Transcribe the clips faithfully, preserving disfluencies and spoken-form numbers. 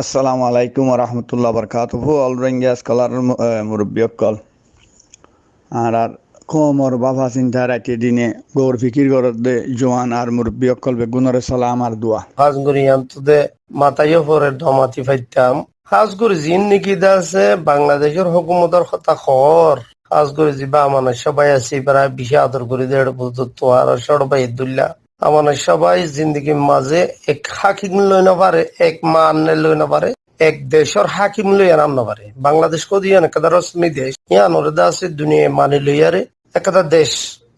Assalamu alaikum warahmatullahi wabarakatuhu. All Rohingya scholar mu-, eh, murubbi okkol. Añárar koumor báfa sinta raite dine gour fikir goródde juan ar murubbi okkol beggúnore salam ar dua. Hás gorí iántu de mataiyo fore domati faittam. Hás gorí ziín niki de asé Bangladecór hókumotor hotá hoór. Hás gorí zibá Aman Cáh bái asé, íbaré bicí ador gorí de, eçé buzóttu añárar cóñço bái Abdullah. Aman Cáh bái zindigir mazé ek hákim loi no fare, ek maanne loi no fare, ek decór hákim loi enan no fare. Bangladec hoóde yián ekkán rosmi dec, yiánore de asé duniyai mani loiyaré ekkán dec,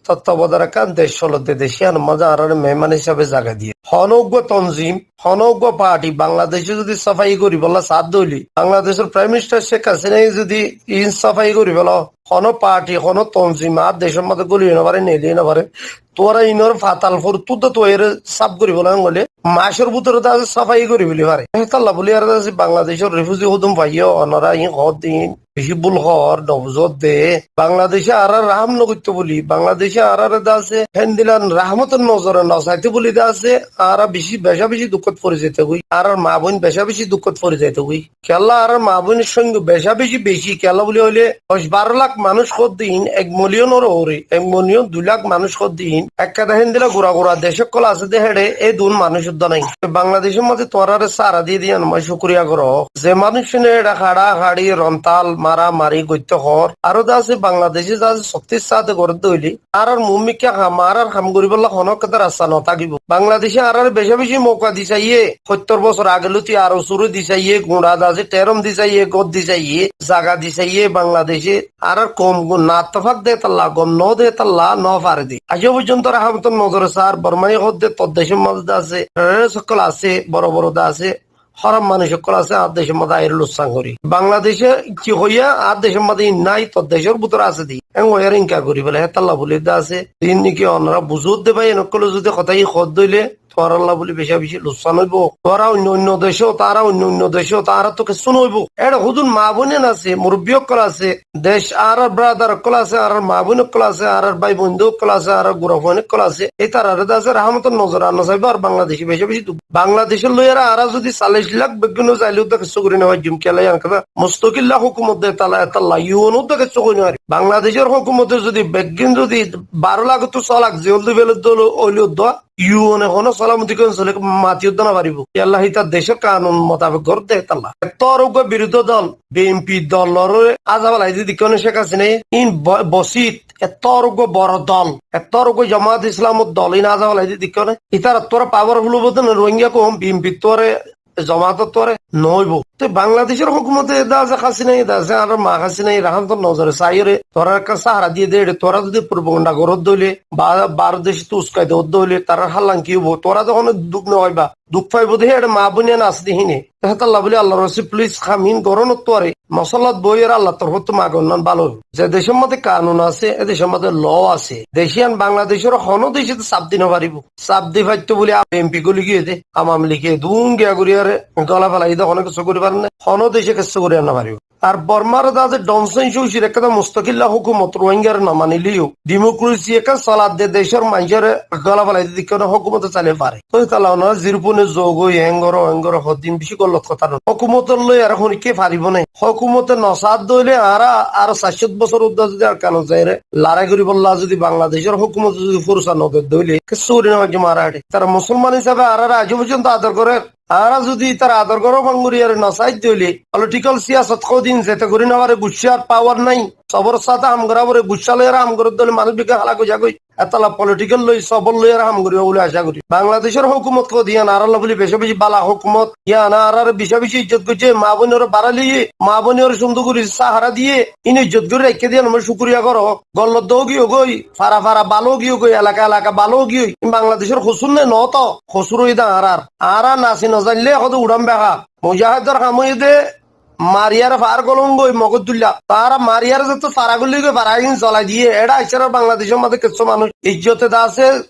tottobodar ekkán dec solodde dec, yiánor mazé añáráre mehman hísabe zaga diye. Honó uggúa tonzim, honó uggúa parti Bangladece zudi sáfai goríbolla saádde óile, Bangladecór Prime Minister Sheikh Hasinaye zudi iín sáfai goríbolla, honó parti, honó tonzim añár decór mazé góli no fare, neli no fare, tuáñra iínor fatal fottú de tuáñra sáf goríbolla hoilé, macór bútore de asé sáfai gorí feli fare. Hétolla buli añára de asé Bangladecór refuji hodún faiyó, onora iín hoódde iín bicí búl hoór, no buzódde. Bangladece añáráre rahám no goittó buli, Bangladece añáráre de asé héndilla rahmotor nozore no saitó buli de asé, añára bicí, becá bicí dukkót fori zaitó goi. Añárar maa boin becá bicí dukkót fori zaitó goi. Kiyólla añárar maa boinor sóngka becá bicí beci, kiyólla buli hoilé doc baró lak manúic hoódde iín, ek miliyonor uore, ek miliyon dui lak manúic hoódde iín, ekkán héndilla gura gura dec okkol asé de héçe, e duún manúic uddá nái. Bangladecór mazé tuáñráre sára diye de yián ammá cúkuriya goró. Ze manúic íne éçe haçahaçi, rontal, maramari goittó hoór, aró de asé Bangladece de asé soktir sáte gorédde óile, añárar muúmikká ham, añárar ham goríbolla honó ekkán rasta no tákibo. Bangladece añáráre becá bicí mouka di saiyé, hóttor bosór age lóti aró cúru di saiyé, guñça de asé, therom di saiyé, gór di saiyé, zaga di saiyé, Bangladece añárar koum gún nattefak de hétolla, gom no de hétolla, no fare de. Aijjó foijjonto rahmotor nozore sár, Bormaye hoódde tor decór mazé de asé, terrorist okkol asé, boro boro de asé, hóraf manúic okkol asé, añár decór mazé aiyóre lussán gorí. Bangladece ki hoiyé, añár decór mazé iín nái, tor decór bútore asé de. Héen hoiyóre inkar gorí félai, hétolla buli de asé. Ziín niki onora buzódde bái, en okkole zudi hotá iín hoódde óile, tuáñrálla buli becá bicí lussán óibo. Tuáñra oinno oinno dec ót, añára oinno oinno dec ót, añárattú kessú no óibo. Éçe hodún maa boin asé, murubbi okkol asé, dec añárar brother okkol asé, añárar maa boin okkol asé, añárar bái boindú okkol asé, añárar gura fuain okkol asé. Ítarare de asé rahmotor nozore ar no saibó, ar Bangladece becá bicí duk. Bangladece loiyaré añára zudi callic lak beggún zaile uddá kessú gorí no faijjum, kiyólla yián ekkán mustakilla hókumot de hétolla, hétolla U N uddá kessú gorí no fare. Bangladecór hókumote zudi beggún zudi baró lakottú só lak ziyól di félai de óile uddá U N e honó salamoti kounsile mati uddá no faribó. Kiyólla hítar decór kanun motabek gorédde hétolla. Ettór uggúa birodí dol, B N P doloré aza félai di deikkó né Sheikh Hasinaye, iín bo-, bosit, ettór uggúa boro dol, ettór uggúa Jomaat Islamor dol, iín aza félai di deikkó né. Ítarattú aró powerful óibo de né Rohingya koum, B N P ttú aró, Jomaat ottú aró no óibo. Te Bangladecór hókumote de asé Hasinaye, de asé añárar maa Hasinaye rahmotor nozore saiyóre, tuáñráre ekkán sára diye de, éçe tuáñra zudi propaganda goródde óile, ba, baró decóttu uskai doódde óile, tarár hállan ki óibo? Tuáñra de honó duk no faiba. Duk faibo de héçe maa boin asé de híine. Te hétolla buli Allar waste, please, ham iín gorón ottú aró, mosólat boiyóre Allar torfóttu mago, onnán bála óibo. Ze decór mazé kanun asé, e decór mazé law asé. Dec yián Bangladecór honó dece sáf di no faribó. Sáf di faittó buli B N P góli giyé de, Awami Lige dún giya gorí aró góla félai de, honó kessú gorí fare né, honó dece kessú gorí no faribó. Ar Bormar de asé Daw San Suu Kyi ekkán mustakilla hókumot Rohingyare no manileyó, demokresi ekkán soladde decór maincóre góla félai de deikkó né hókumote sailé fare. Toi tala onora zero point zogoi, héen goró, héen goró, hodún bicí gollot hotá no. Hókumotor loi ar honikka faribó né. Hókumote no saádde óile añára ar sair cót bosór uddá zudi Arkanot zaiyóre lorai goríbolla zudi Bangladecór hókumote zudi fursa no dedde óile kessú gorí no faijjum añára. Ítara musolman hísabe añáráre aijjó foijjonto ador gorér. Añára zudi ítara ador goró fán gorí ar no saádde óile, political siyasot hodún zete gorí no fare, guccár power nái. Sobor sáte ham gorá fore, guccá loiyóre ham gorédde óile manúic beggún hálak ói zagói. Etolla political loi, sobor loiyóre ham goríbo buli acá gorí. Bangladecór hókumot hoó de yián añárálla buli becá bicí bála hókumot. Yiáne añáráre becá bicí ijjot goijjé, maa boinoré barái loiyé, maa boinoré cúndor gorí sáhara diyé, iín ijjot gorí raikké de yián ammá cúkuriya goró. Gollot dóu giyói goi, fara fara bála ói giyói goi, elaka elaka bála ói giyói. Iín Bangladecór hosúr né? Noó toó. Hosúr óiye de añárár. Añára nasi no zainlé ehón de uçán beha. Mujahedor ham óiye de mariyaré far golóngoi Mogór dóilla. Tará mariyaré zeto fara golói goi, fara gín zolai diyé. Eçé aiccé ar Bangladecór mazé kessú manúic ijjote de asé,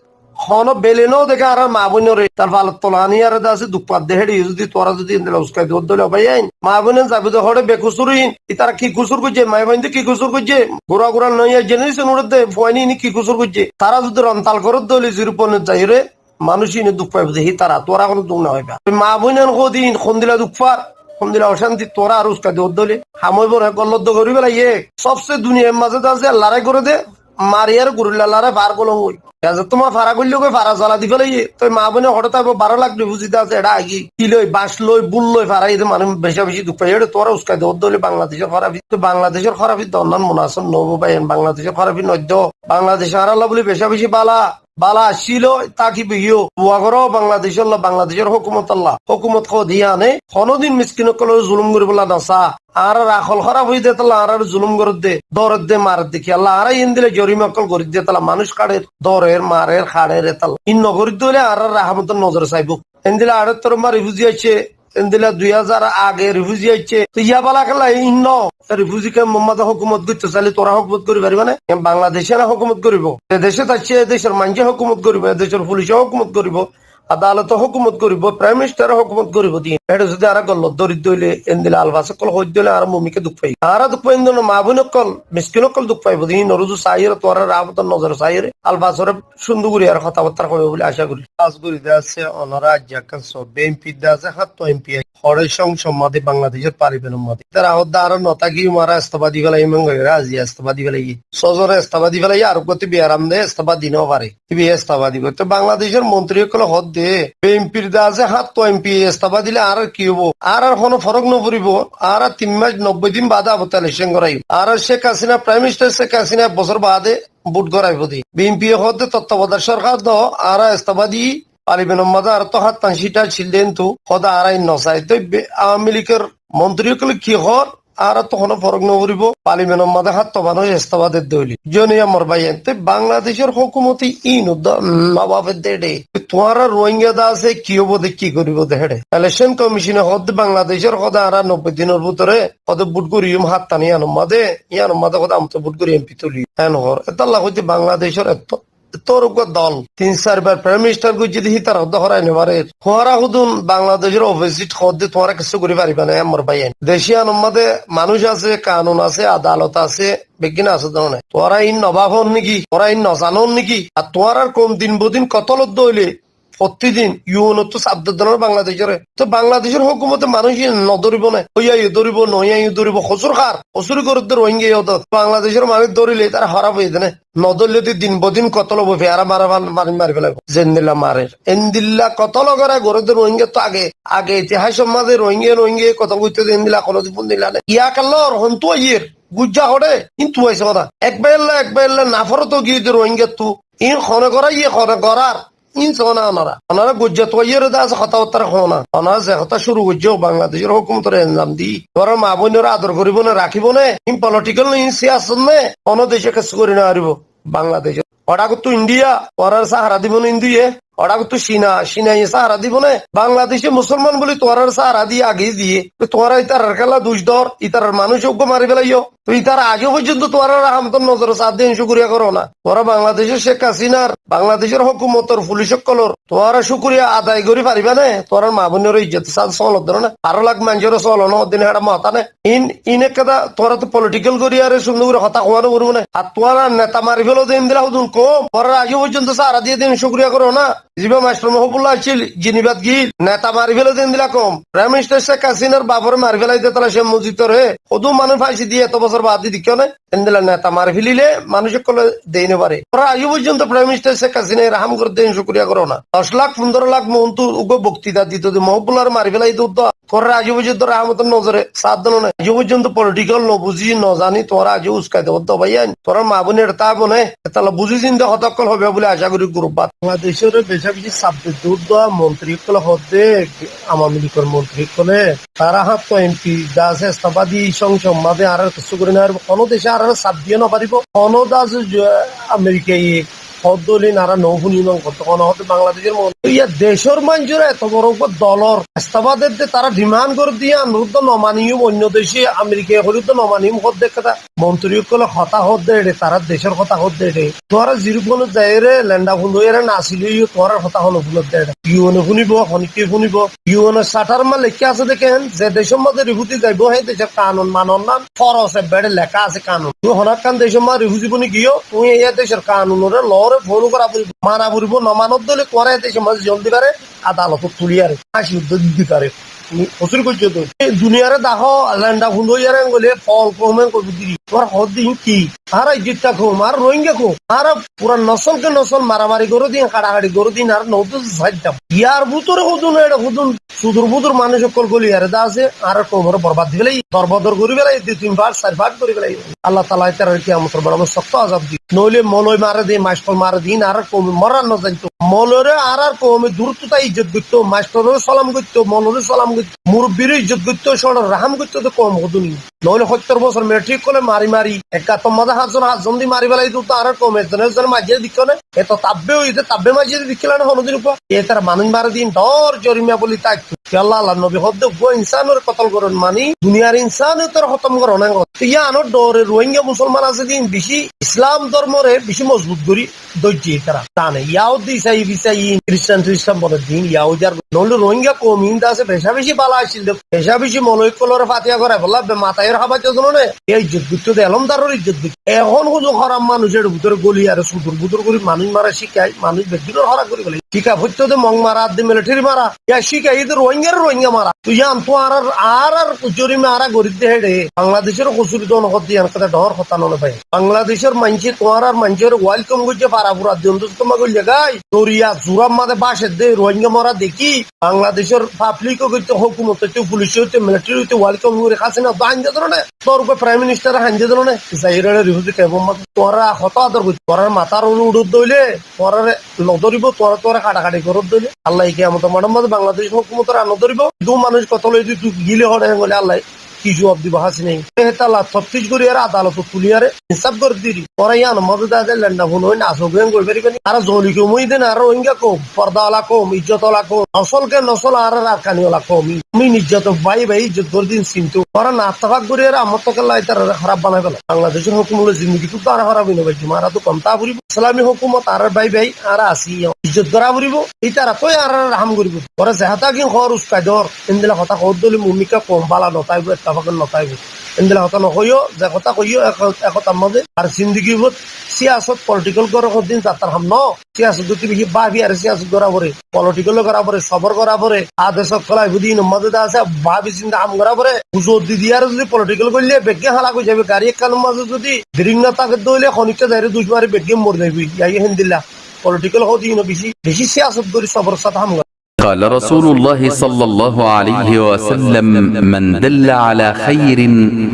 honó bele no deké añárar maa boinoré. Tar falot tola aníyaré de asé duk fadde héçe zudi tuáñra zudi endilla uskai dóilla bái ain. Maa boin zaibou de hoçé bekusúr iín. Ítara ki kusúr goijjé? Maa boin de ki kusúr goijjé? Gura gura noya generation uçédde fuain iíne ki kusúr goijjé? Tará zudi rontal gorédde óile zero point zaiyóre, manúic iíne duk faibó de, hítara tuáñra honó duk no faiba. Maa boin hoó de iín hondilla duk far, Hondila ocánti tuáñra aró uskai diyó dóile. Ham óibo né, gollot dó gorí félaiye. Sobse duniyair mazé de asé larái goré dé, mariyaré gorilla larái far golóngoi. Gaza tuáñra fara goilló goi, fara zala di félaiye. Toi maa boine hoçé táibo, baró lak rifuzi de asé, eçé agi. Ki loi, bañc loi, bul loi fara, ede manúic beca beci duk fai. Eçé tuáñra uskai diyó dóile Bangladecor hórafi. Toi Bangladecor hórafi de onnan munasib no óibo bái, en Bangladecor hórafi no dó. Bangladec añárálla buli beca beci bála. Bála accíl, tákibo yó. Dua goró Bangladecólla, Bangladecór hókumotólla. Hókumot hoó de yíane honódin miskin ókkolóre zulúm goríbolla nosá. Añárar akol hóraf óiye de tálla añáráre zulúm gorédde, dóredde, maredde. Kiyólla añára endilla jorima ókkol gorídde tálla, manúic háçer, dórer, marer, háçer etálla. Ín nogorídde óile añárar rahámotor nozore saibó. Endilla añárar torfóttu rifuzi aiccé, endilla dui házar age rifuzi aiccé. Toi yá bála kiyólla ín no? Rifuzi kemfor mazé hókumot goitto sailé tuáñra hókumot gorí faribá né? Yían Bangladece ná hókumot goríbo? Ze decót aiccé, e decór maincé hókumot goríbo, e decór fulice hókumot goríbo, adalote hókumot goríbo, Prime Ministere hókumot goríbo de. Eçé zodi añára gollot dóridde óile, endilla alfaz ókkol hoóidde óile añára mumiké duk fai. Añára duk fai, endilla maa boin ókkol, miskin ókkol duk faibo de. Ín orózu saiyóre, tuáñra rahámotor nozore saiyóre, alfazoré cúndor gorí ar hotábattá hoibo buli acá gorí. Alfaz gorí de asé, onorá aijja ekkán só, B N P de asé, háñtto M P hoçé cóngsod mazé, Bangladecór parliamentor mazé. Ítara hoódde añára no tákiyum, añára estefa di félaiyum, enggán gorí aijja estefa di félaiye. Sózone estefa di félaiye, ar uggúa toi biyaram de estefa di no fare. Ibá estefa dibo. Toi Bangladecór montri ókkole hoódde, B N P de asé háñtto M P estefa dile añárar ki óibo? Añárar honó forók no foribo. Añára tin mac nobboi din baade abar election goráiyum. Añárar Cék Hasina, Prime Minister Cék Hasina ek bosór baade vote goráibo de. B N P hoódde tottobodán sorkar do, añára estefa di Parliamentor mazé añáráttu háñttan sit accíl de, kintu hoódde añára ín no sai. Toi be-, Awami Ligor montri ókkole ki hoór, añáráttu honó forók no foribo. Parliamentor mazé háñtto manúic estefa dedde óile. Zone yá mor báiyain, toi Bangladecór hókumote ín uddá no báfedde eçé. Tuáñra Rohingya de asé, ki óibo de, ki goríbo de héçe. Election Commissione hoódde Bangladecór hoódde añára nobboi dinor bútore hoódde vote goríyum háñttan yíanor mazé, yíanor mazé hoódde añára vote gorí M P tuliyum. Héen hoór. Etálla hoódde Bangladecór ettór Ettór uggúa dol, tin sair bar Prime Minister goijjé de hítarar hoddé horai no farer. Tuáñra húdun Bangladecór opposite hoódde tuáñra kessú gorí faribá né, yá mor báiyain. Dec yíanor mazé manúic asé, kanun asé, adalot asé, beggín asé de né. Tuáñra ín no báfor néki? Tuáñra ín no zanor néki? Ar tuáñrar koum din bodin kotól ódde óile, fottí din U N ottú saf dedde no Bangladecóre. Toi Bangladecór hókumote manúic ín no dóribo né? Óiya yó dóribo, no óiya yó dóribo. Hosúr hár? Hosúri gorédde Rohingya yó de. Bangladecór manúic dórile ítara hóraf óiye de né? No dóille de din bodin kotól óibo, fiyara mara fal-, mari, mari félaibo. Zendilla marer. Endilla kotól ógora goré de Rohingyattu age, age itihásor mazé Rohingya, Rohingya kotól goittó de endilla hono din fúnilla né. Yá kallor, hontú aiyér, gujja hoçé, kintu aisé hotá. Ek báiyolla, ek báiyolla naforot giyé de Rohingyattu. Ín hone goráiye, hone gorár. Ín soóna onora. Onora gujjat waiyóre de asé hotábattá hoóna. Onora ze hotá cúru goijjó Bangladecór hókumotoré elzam di. Tuáñrar maa bóinoré ador goríbo né, rakíbo né? Ín political né, ín siyasot né? Honó dece kessú gorí no faribó Bangladecót. Oçákottú India, tuáñraré sáhara dibo né Indiaye? Oçákottú Cina, Cinaye sáhara dibo né? Bangladece musolman buli tuáñraré sáhara diye, age diye. Toi tuáñra ítarar kéla duc dór, ítarar manúic uggúa mari félaiyó. Toi ítara aijjó foijjonto tuáñrar rahámotor nozore saádde ín cúkuriya goró na. Tuáñra Bangladecór Cék Hasinar, Bangladecór hókumotor, fulic ókkolor tuáñra cúkuriya adai gorí faribá né? Tuáñrar maa bóinoré ijjotor sáñte sóolot dóro na. Aró lak maincóre sóolo no hoddé né, héçe motá né. Ín, ín ekkán tuáñrattú political gorí aré cúndor gorí hotá hoó no foribó né. Ar tuáñra neta mari félo de endilla húdun koum, tuáñraré aijjó foijjonto sáhara diyé de ín cúkuriya goró na. Zibá mastor Mohibullah accíl, Jinibad giyíl, neta mari félo de endilla koum. Prime Minister Cék Hasinar baforé mari félai de tala Cék Mujitoré. Hodún manúic fáñsi diyé eto bosór baade deikkó né? Endilla neta mari félile manúic ókkole dei no fare. Tuáñra aijjó foijjonto Prime Minister Cék Hasinaye rahám gorédde ín cúkuriya goró na. Doc lak, fundoro lak muúntu uggúa boktita dito de Mohibullaré mari félai de uddúa. Tuáñra aijjó foijjonto rahámotor nozore saádde no né. Aijjó foijjonto political no buzí, no zaní, tuáñra aijjó uskai de uddúa báiyain. Tuáñrar maa bóin eçé táibo né? Etalla buzí zinde hotá ókkol hoibá buli acá gorí gurubbat. Bangladecóre beca beci saf dedde uddúa montri ókkole hoódde, Awami Ligor montri ókkole. Tará háñtto M P de asé estefa di, cóngsod mazé añáráre kessú gorí no faribó. Honó dece añáráre saf diyó no faribó. Honó dece Amerikaye hoódde óile añára no fúniyum, honó hoódde Bangladecór montri. Yá decór maincóre eto boro uggúa dolor estefa dedde tará demand gorédde yían uddúa no maniyum, oinno dece Amerikaye hoódde no maniyum hoódde ekkán. Montri ókkole hotá hoódde eçé, tará decór hotá hoódde eçé. Tuáñra ziruk gonot zaiyóre lenda fundóiyóre nasi loiyó, tuáñrar hotá hone fúnodde eçé. U N e fúnibo, honikké fúnibo. U N or charter mazé leikká asé de ken, ze decór mazé rifuzi zaibó, hé decór kanun manon nan, foros ebbe eçé leká asé kanun. Tui hono ekkán decór mazé rifuzi boni giyó, tui hé decór kanunoré loór Folo gora foribo, mana foribo, no manor dóile tuáñra e decor mazé zoldi fare adalotot tuliyaré fáñsi di fare. Tumi hosúr goijjó de. E duniyaré dahó, lenda funda óiyaré engole fol koume gorí diri. Tuáñra hoódde ki? Añára ijjotta koum, añára Rohingya koum. Añára fura nosol ke nosol maramari gorí din, haçahaçi gorí din, añára no dói saidda. Yar bútore hodún, eçe hodún sudur budur manúic ókkol goliyaré de asé, añárar koumoré borbad di félaiye, dorbodor gorí félaiye, dui tin fáth, sair fáth gorí félaiye. Allah taala ítararé kiyamotor maidane sokto azab dibo. Noóile moloi mare de, mastor mare de, ín añárar koume morar no zainto. Moloire añárar koume durottu tái ijjot goitto, mastororé salam goitto, moloire salam goitto, murubbire ijjot goitto, cóñçore rahám goitto de koum hodún ín. Noóile hóttor bosór militari ókkole mari mari, ek gattor mazé háñtzon, háñtzon di mari félai de, añárar koume ekzone ekzone maijjé de deikkó né? E to tabbe óiye de, tabbe maijjé de deikkíla né honodin uggwá? E tará manúic mare de ín dhoóñr zorimá buli táitto. Ki Allah, Allar nobi hoódde uggwá insanoré kotol goron mani duniyar insanottú hótom goron engori. Te yíanor dhoóre Rohingya musolman asé de ín bicí Islam dórmoré bicí mozbut gorí dóijje tará. Zane Yahudi, Isai, Bisai, Kiristan, Tiristan bone din Yahudi ar noóile Rohingya koum ín de asé beca beci bála accíl de. Beca beci moloi ókkolore fatiya gorai bolla be mataiyóre hábaijjó de no né. Yá ijjot goittó de, elómdaror ijjot goittó. Ehón hono hóraf manúic eçe bútore goliyaré sudur budur gorí manúic mara cíkai, manúic beggúnor hóraf gorí félaiye. Cíka foittó de Mong mara, ar de militari mara. Yá cíkaiyé de Rohingyare Rohingya mara. Toi yían tuáñrar, añárar zorimá añára gorídde héçe. Bangladecór kosúri de no hoódde yían hoódde dhoóñr hotá no né bái. Bangladecór maincé tuáñrar maincóre welcome goijjé, fara fura diyón de tuáñra goillé gái. Doriya zurár mazé bácedde Rohingya mara dekí. Bangladecór public ókkol óite, hókumot óite, fulic óite, militari óite welcome gorí Hasina de aindé de no né. Tuáñr uggwá Prime Minister e haindé de no né. Zaire re refugee camp or mazé. Tuáñra hotá ador goittó, tuáñrar matár uore uçódde óile, tuáñrare no dóribo, tuáñra, tuáñra kaçakaçi goródde óile. Allah ye kiyamotor maidar mazé Bangladec hókumotoré no dóribo. Dui manúic kotol óiye de, dui gile hoçé engole Allah ye ki zuab dibo Hasina ye? E hétolla toftic gorí aró adalotot tuliyaré insáf gorí diri. Tuáñra yíanor mazé de asé lenda funda ói naso goi goi faribá né? Añára zoli koum óiye de né, añára Rohingya koum, forda ola koum, ijjot ola koum, nosol ke nosol añárar Arkani ola koum. Ami nijjot bái bái ijjot gorí din sinto. Tuáñra na ittefak gorí aró amottú kiyólla ítararé hóraf banai féla. Bangladecór hókumot loi zindigi tut añára hóraf ói no faijjum, añára to gom táa foribo. Islami hókumot añárar bái bái, añára así, ijjot gorá foribo. Ítara toi añárar ham goribo. Tuáñra zehátá gín hoór uskai dór, endilla hotá hoódde óile muúmikká koum bála no táibo, ittefak no táibo. Endilla hotá no hoiyó, ze hotá hoiyó e ho-, e hotar mazé. Ar zindigi bot siyasot, political goró hoddin zattar ham no. Siyasot goitté beci báfi aró siyasot gorá foré, political gorá foré, sobor gorá foré, ade sókkol aibó de ínor mazé de asé, báfi sinti ham gorá foré. Buzor di di aró zodi political goillé beggín hálak ói zaibói, gari ekkánor mazé zodi brake no táke de óile honikka zaiyóre duc mari beggín mori zaibói, yá yó héndilla. Political hoó de ínor beci, beci siyasot gorí sobor sáte ham gorá. قال رسول الله صلى الله عليه وسلم: من دل على خير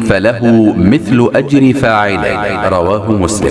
فله مثل أجر فاعله. رواه مسلم.